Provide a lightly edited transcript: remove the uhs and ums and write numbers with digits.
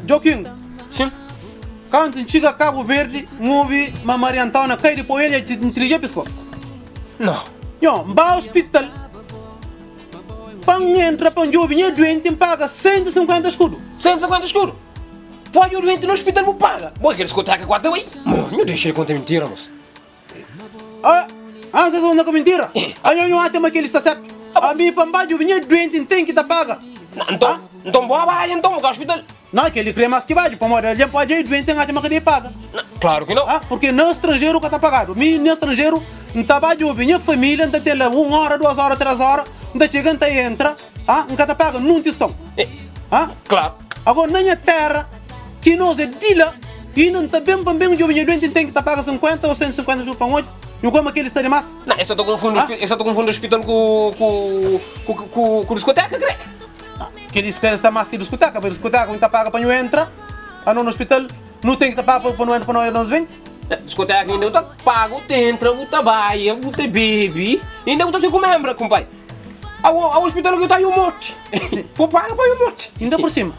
Joaquim. Sim. Kantu N txiga Kabu Verdi, N obi ma Maria Antônia kai di poi el dja ntrija piskos. Não. Nho, N ba ospital pa N entra pa N djobe nha duenti, N paga 150 eskudu. 150 eskudu? Poi nhu duenti na ospital bu paga? Bo é kel diskoteka ku ata bai? Mo, nhu dexa el konta mintira, mos. Ah, ah, sa ta ku mintira? Anho nhu atxa ma kel-li sta sertu? Ami pa N ba djobe nha duenti N ten ki ta paga? Nton, nton bo bai nton bu ka ospital. Não, kel-li krê más ki badju, pamodi algen pode dja é duenti N atxa ma ka debe paga. Klaru ki nau. Ah, purkê na stranjeru ka ta pagadu. Mi na stranjeru N ta ba djobe nha família, N ta ten la un óra, duas óra, três óra, N ta txega N ta entra, ah, N ka ta paga nun tiston. Ah, Klaru. Agora na nha téra, ki nos é di la, inda N ta ben pa N ben djobe nha duenti, N ten ki ta paga 50 ô 150 juru pa N odja. Nhu kre ma kel-li sta dimás? Nau, es sa ta konfundi, es sa ta konfundi ospital ku, ku, ku, ku, ku diskoteka, kre? Kel spera sta mas ki diskuteka, pa diskuteka nu ta paga pa nu entra, ano na hospital nu ten ki ta paga pa nu entra pa nu nos duenti. Na diskuteka inda bu ta paga, bu ta entra, bu ta baia, bu ta bebi, inda bu ta ser ku membra kumpai. Ao ao hospital ki bu ta iu morti, bu paga pa iu morti. Inda por sima.